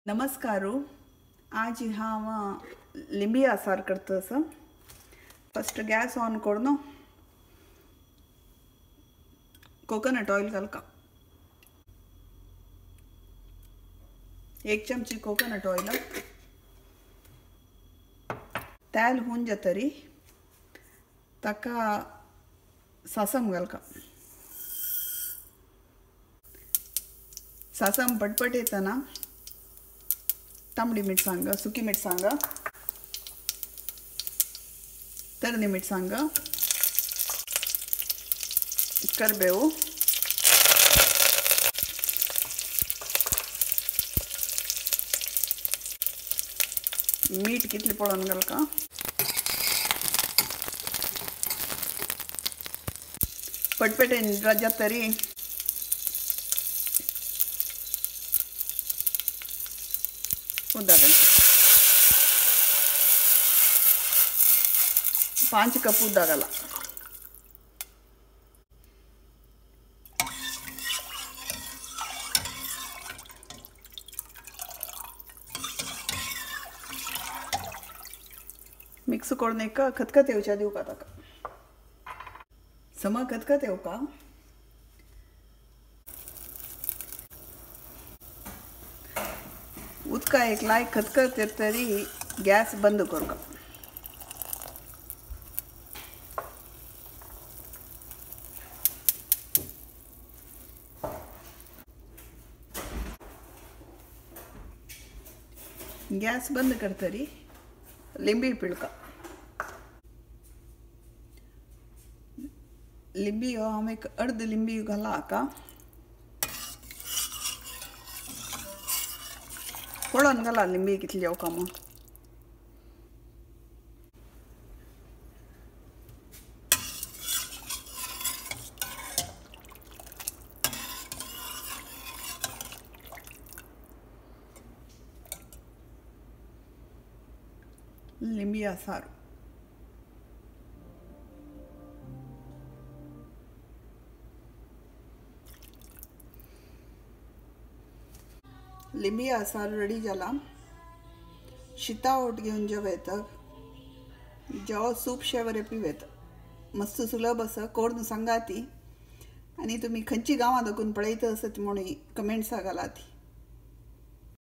नमस्कार, आज हांव लिंबिया सार करता आसा। फस्ट गॅस ऑन करून कोकोनट ऑयल घालका, 1 चमची कोकोनट ऑयल। तेल हुन जातरी ताका सासम घालका। सासम पटपट येताना तांबडी मिरसांग, सुकी मिरसांग, तरणी मिरसांग, करबेव, मीठ कितले पळोवन घालका, पटपटेन जातरी उदक घालचें। 5 कप उदक घाला। मिक्स करून एक खतखत येवच्या दिवका ताका, समा खतखत येवका। उदका एक लायक खतखत येत तरी गॅस बंद करूका। गॅस बंद करतरी लिंबी पिळका। लिंबी हांव एक अर्द लिंबी घाला हाका, पळोवन घाला लिंबी कितली येवका म्हूण। लिंबिया सारू लिंबिया सार रेडी जाला। शिता ओट घेवन जेवयता, जेव सूप शेवरे पिवेता, मस्त सुलभ आसा। करून सांगा ती आनी तुमी खंयची गांवां दाखोवन पळयता आसत म्हणून कमेंट्सा घाला ती।